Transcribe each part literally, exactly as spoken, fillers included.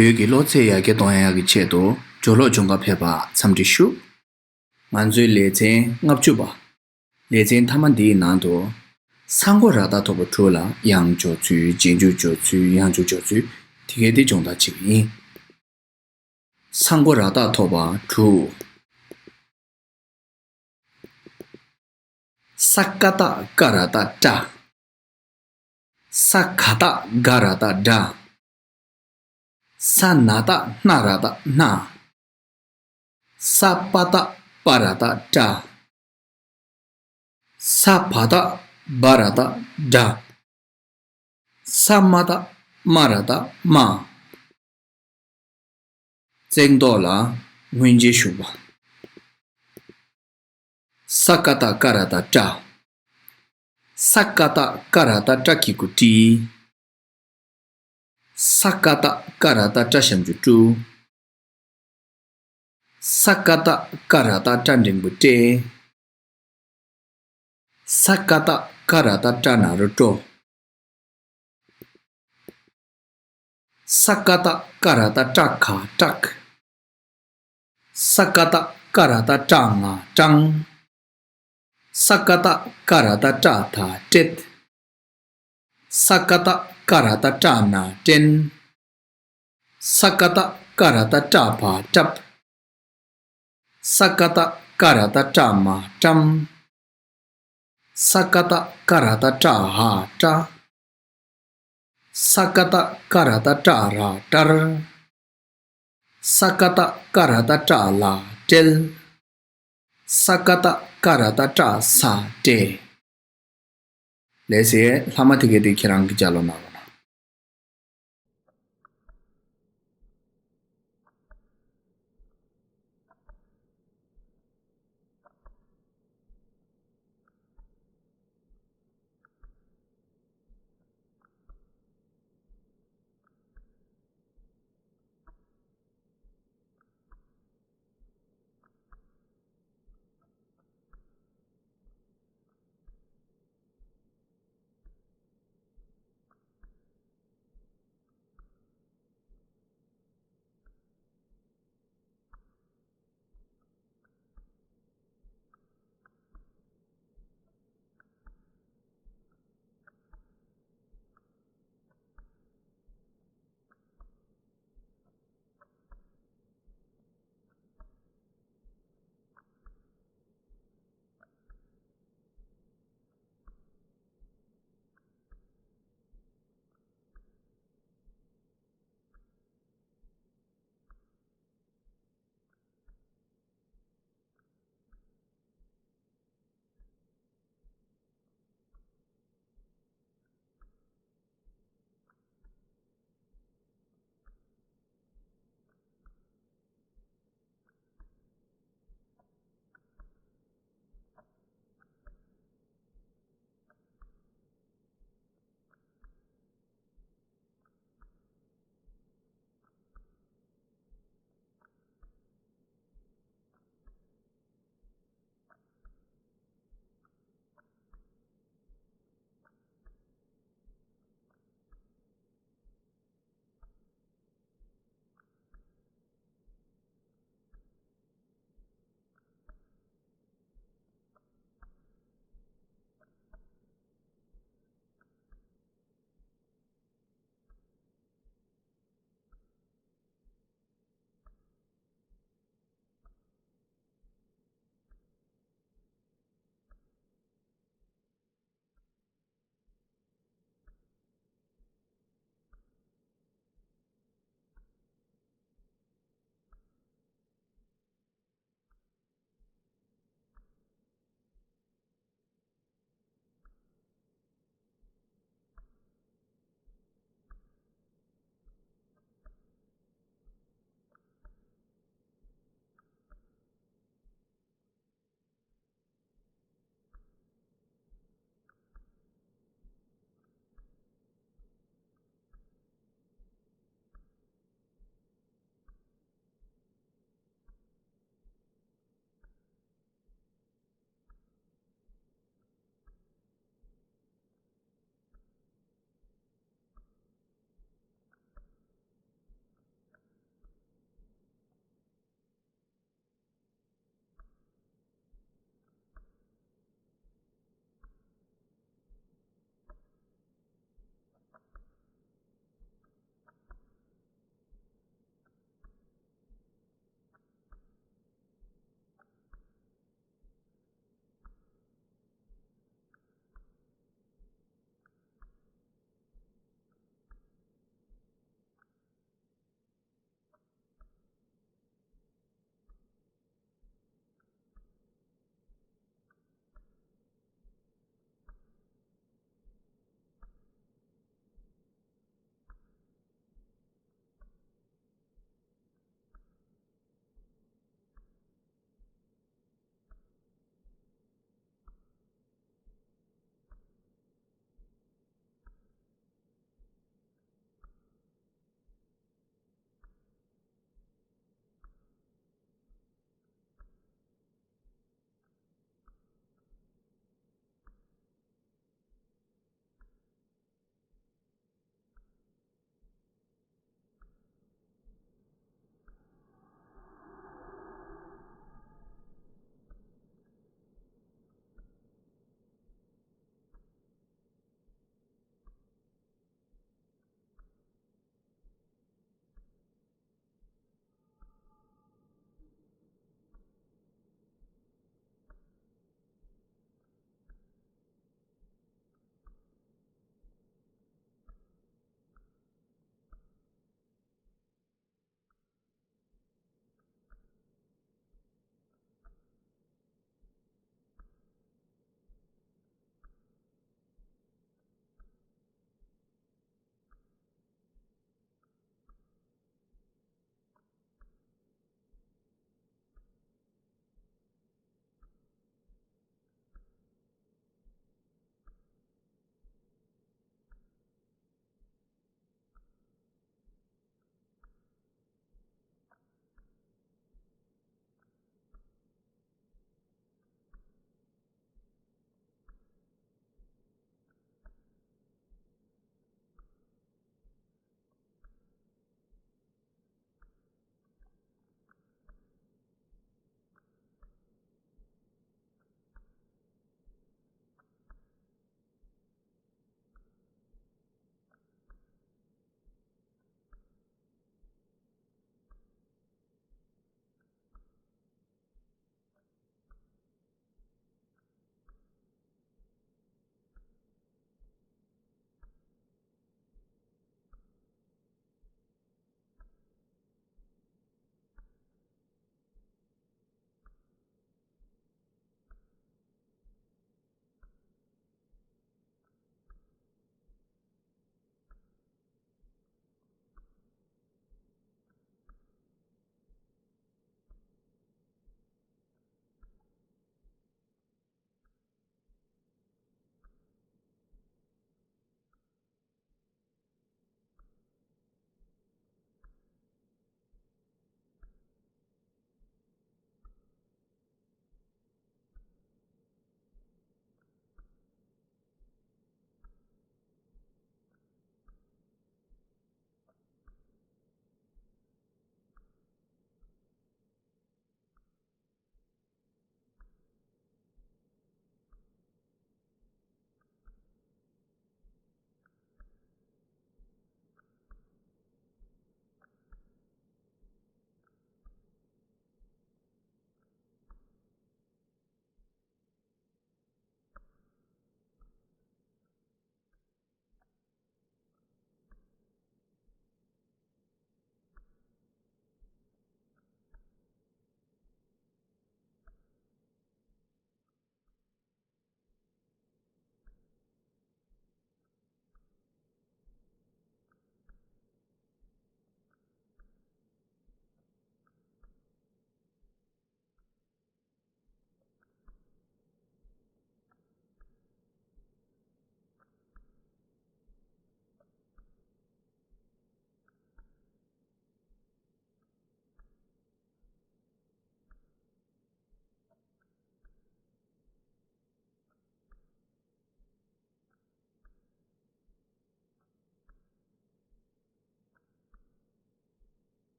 བོད་ཀྱི་གློག་རྩེད་ཡར་རྒྱས་གཏོང་ཡག་གི་ཆེད་དུ་ཇོ་ལོག་ལྗོངས་མཁར་ཕེབས་པར་འཚམས་འདྲི་ཞུ། ང་ཚོའི་ལེ་ཚན་ལྔ་བཅུ་པ། ལེ་ཚན་མཐའ་མ་འདིའི་ནང་དུ། ས་མགོ་ར་བཏགས་ཐོག་པ་དྲུག་ལ་ཡང་འཇོག་ཚུལ། རྗེས་འཇུག་འཇོག་ཚུལ། ཡང་འཇུག་འཇོག་ཚུལ། དེ་གའི་དེ་སྦྱོང་བརྡར་བྱེད་ཀྱི་ཡིན། ས་མགོ་ར་བཏགས་ཐོག་པ་དྲུག་ས་ཀ་བཏགས་སྐ་ར་བཏགས་སྐྲ། ས་ག་བཏགས་སྒ་ར་བཏགས་སྒྲ། ས་ན་བཏགས་སྣ་ར་བཏགས་སྣ། ས་པ་བཏགས་སྤ་ར་བཏགས་སྤྲ། ས་བ་བཏགས་སྦ་ར་བཏགས་སྦྲ། ས་མ་བཏགས་སྨ་ར་བཏགས་སྨྲ། བརྩེགས་འདོགས་ལ་སྔོན་རྗེས་ཞུགས་པ། ས་ཀ་བཏགས་སྐ་ར་བཏགས་སྐྲ། ས་ཀ་བཏགས་སྐ་ར་བཏགས་སྐྲ་གི་གུ་སྐྲི། ས་ཀ་བཏགས་སྐ་ར་བཏགས་སྐྲ་ཞབས་ཀྱུ་སྐྲུ། ས་ཀ་བཏགས་སྐ་ར་བཏགས་སྐྲ་འགྲེང་བུ་སྐྲེ། ས་ཀ་བཏགས་སྐ་ར་བཏགས་སྐྲ་ན་རོ་སྐྲོ། ས་ཀ་བཏགས་སྐ་ར་བཏགས་སྐྲ་ག་སྐྲག། ས་ཀ་བཏགས་སྐ་ར་བཏགས་སྐྲ་ང་སྐྲང་། ས་ཀ་བཏགས་སྐ་ར་བཏགས་སྐྲ་ད་སྐྲད། ས་ཀ་བཏགས་སྐ་ར་བཏགས་སྐྲ་ན་སྐྲན། ས་ཀ་བཏགས་སྐ་ར་བཏགས་སྐྲ་བ་སྐྲབ། ས་ཀ་བཏགས་སྐ་ར་བཏགས་སྐྲ་མ་སྐྲམ། ས་ཀ་བཏགས་སྐ་ར་བཏགས་སྐྲ་འ་སྐྲ། ས་ཀ་བཏགས་སྐ་ར་བཏགས་སྐྲ་ར་སྐྲར། ས་ཀ་བཏགས་སྐ་ར་བཏགས་སྐྲ་ལ་སྐྲལ། ས་ཀ་བཏགས་སྐ་ར་བཏགས་སྐྲ་ས་སྐྲས། ལགས་སེ། ལྷག་མ་དེ་གའི་དེ་ཁྱེད་རང་གིས་ལྗགས་ཀློག་གནང་རོགས་གནང་།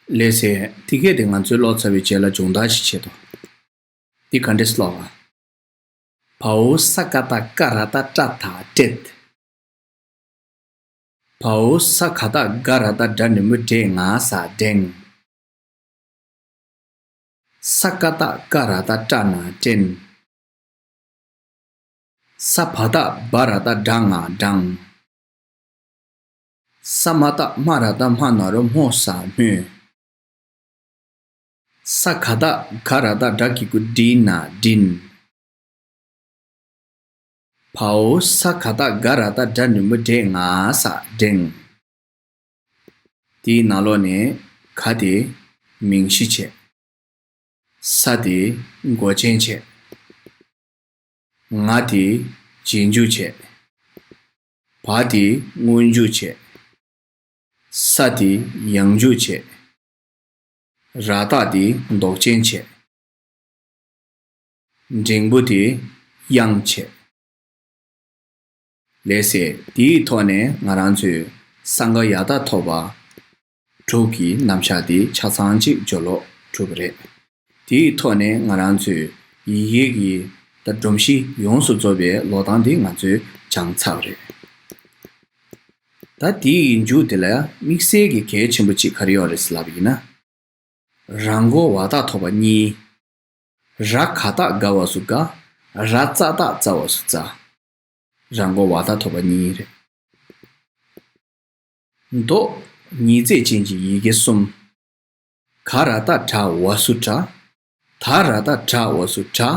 ལགས་སེ། དེ་གས་དེ་ང་ཚོས་ཀློག་ཚར་བའི་རྗེས་ལ་སྦྱོང་བརྡར་ཞིག་བྱེད་དོ། འདི་ག་འདྲས་ཀློག་ག་བའོ་ས་ཀ་བཏགས་སྒ་ར་བཏགས་སྒྲ་ད་སྒྲེད། བའོ་ས་ག་བཏགས་སྒ་ར་བཏགས་སྒྲ་འགྲེང་བུ་སྒྲེ་ང་ས་སྒྲེང་། ས་ཀ་བཏགས་སྒ་ར་བཏགས་སྒྲ་ན་སྒྲེན། ས་བ་བཏགས་སྦ་ར་བཏགས་སྦྲ་ང་སྦྲང་། ས་མ་བཏགས་སྨ་ར་བཏགས་སྨ་ན་རོ་སྨོ་ས་སྨོས། ས་ག་བཏགས་སྒ་ར་བཏགས་སྒྲ་གི་གུ་སྒྲི་ན་སྒྲིན། བའོ་ས་ག་བཏགས་སྒ་ར་བཏགས་སྒྲ་འགྲེང་བུ་སྒྲེ་ང་ས་སྒྲེང་། དེའི་ནང་ལོགས་ནས་ག་དེ་མིང་གཞི་བྱས། ས་དེ་མགོ་ཅན་བྱས། ང་དེ་རྗེས་འཇུག་བྱས། བ་དེ་སྔོན་འཇུག་བྱས། ས་དེ་ཡང་འཇུག་བྱས། ར་བཏགས་དེ་འདོགས་ཅན་བྱས། འགྲེང་བུ་དེ་དབྱངས་བྱས། ལགས་སེ། དེའི་ཐོག་ནས་ང་རང་ཚོས་ས་ག་ཡ་བཏགས་ཐོབ་པ་དྲུག་གི་རྣམ་གཞག་དེ་ཆ་ཚང་གཅིག་སྦྱོར་ཀློག་གྲུབ་པ་རེད། དེའི་ཐོག་ནས་ང་རང་ཚོས་ཡི་གེ་གི་ད་སྒྲོམ་གཞི་ཡོངས་སུ་རྫོགས་པའི་ཀློག་སྟངས་དེ་ང་ཚོས་སྦྱངས་ཚར་བ་རེད། ད་དེའི་མཇུག་དེ་ལ་དམིགས་བསལ་གྱི་གལ་ཆེན་པོ་གཅིག་ག་རེ་ཡོད་རེད་ཟེར་ལབ་པ་ཡིན་ན། ར་མགོ་བ་བཏགས་ཐོབ་པ་གཉིས། ར་ག་བཏགས་དགའ་བ་སུ་དགའ། ར་ཙ་བཏགས་བཙའ་བ་སུ་བཙའ། ར་མགོ་བ་བཏགས་ཐོབ་པ་གཉིས་རེད། མདོ་ཉིས་བརྩེགས་ཅན་གྱི་ཡི་གེ་གསུམ། ག་ར་བཏགས་གྲ་བ་སུ་གྲ། ད་ར་བཏགས་དྲ་བ་སུ་དྲ།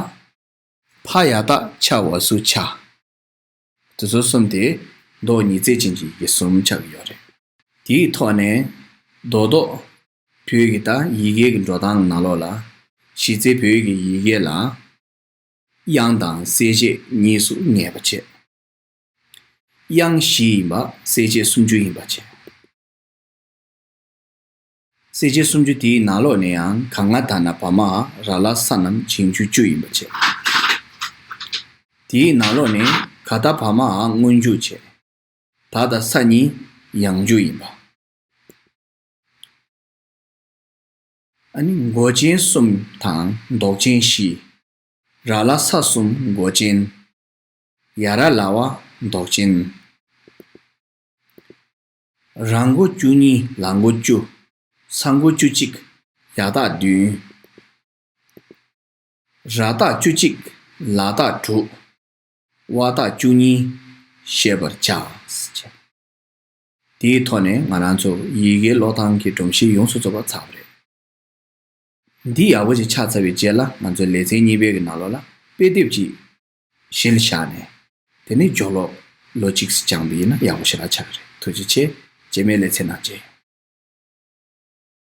ཕ་ཡ་བཏགས་ཕྱ་བ་སུ་ཕྱ། དེ་ཚོ་གསུམ་དེ་མདོ་ཉིས་བརྩེགས་ཅན་གྱི་ཡི་གེ་གསུམ་ཆགས་ཀྱི་ཡོད་རེད། དེའི་ཐོག་ནས་རྡོག་རྡོག་བོད་ཀྱི་ད་ཡི་གེ་གི་འགྲོ་སྟངས་ནང་ལོགས་ལ། གཞི་རྩའི་བོད་ཀྱི་ཡི་གེ་ལ་དབྱངས་དང་གསལ་བྱེད་གཉིས་སུ་ངེས་པ་བྱས། དབྱངས་བཞི་ཡིན་པ་གསལ་བྱེད་སུམ་ཅུ་ཡིན་པ་བྱས། གསལ་བྱེད་སུམ་ཅུ་དེའི་ནང་ལོགས་ནས་ཡང་ག་ང་ད་ན་བ་མ་འ་ར་ལ་ས་རྣམས་རྗེས་འཇུག་བཅུ་ཡིན་པ་བྱས། དེའི་ནང་ལོགས་ནས་ག་ད་བ་མ་འ་སྔོན་འཇུག་བྱས། ད་དང་ས་གཉིས་ཡང་འཇུག་ཡིན་པ། ཨ་ནི་མགོ་ཅན་གསུམ་དང་འདོགས་ཅན་བཞི། ར་ལ་ས་གསུམ་མགོ་ཅན། ཡ་ར་ལ་བ་འདོགས་ཅན། ར་མགོ་བཅུ་གཉིས་ལ་མགོ་བཅུ། ས་མགོ་བཅུ་གཅིག་ཡ་བཏགས་བདུན། ར་བཏགས་བཅུ་གཅིག་ལ་བཏགས་དྲུག་བ་བཏགས་བཅུ་གཉིས་ཤེས་པར་བྱ། དེའི་ཐོག་ནས་ང་རང་ཚོ་ཡི་གེ་ཀློག་སྟངས་ཀྱི་སྒྲོམ་གཞི་ཡོངས་སུ་རྫོགས་པ་ཚར་བ་རེད། འདི་ཡག་པོ་ཞིག་ཆགས་ཚར་བའི་རྗེས་ལ་ང་ཚོས་ལེ་ཚན་གཉིས་པའི་གི་ནང་ལོགས་ལ་དཔེ་དེབ་ཅིག་གཞི་ལ་བཞག་ནས། དེ་ནས་སྦྱོར་ཀློག་ལོ་གཅིག་སྦྱངས་པ་ཡིན་ན་ཡག་པོ་ཞེ་དྲག་ཆགས་ཀྱི་རེད། ཐུགས་རྗེ་ཆེ། རྗེས་མའི་ལེ་ཚན་ནང་མཇལ།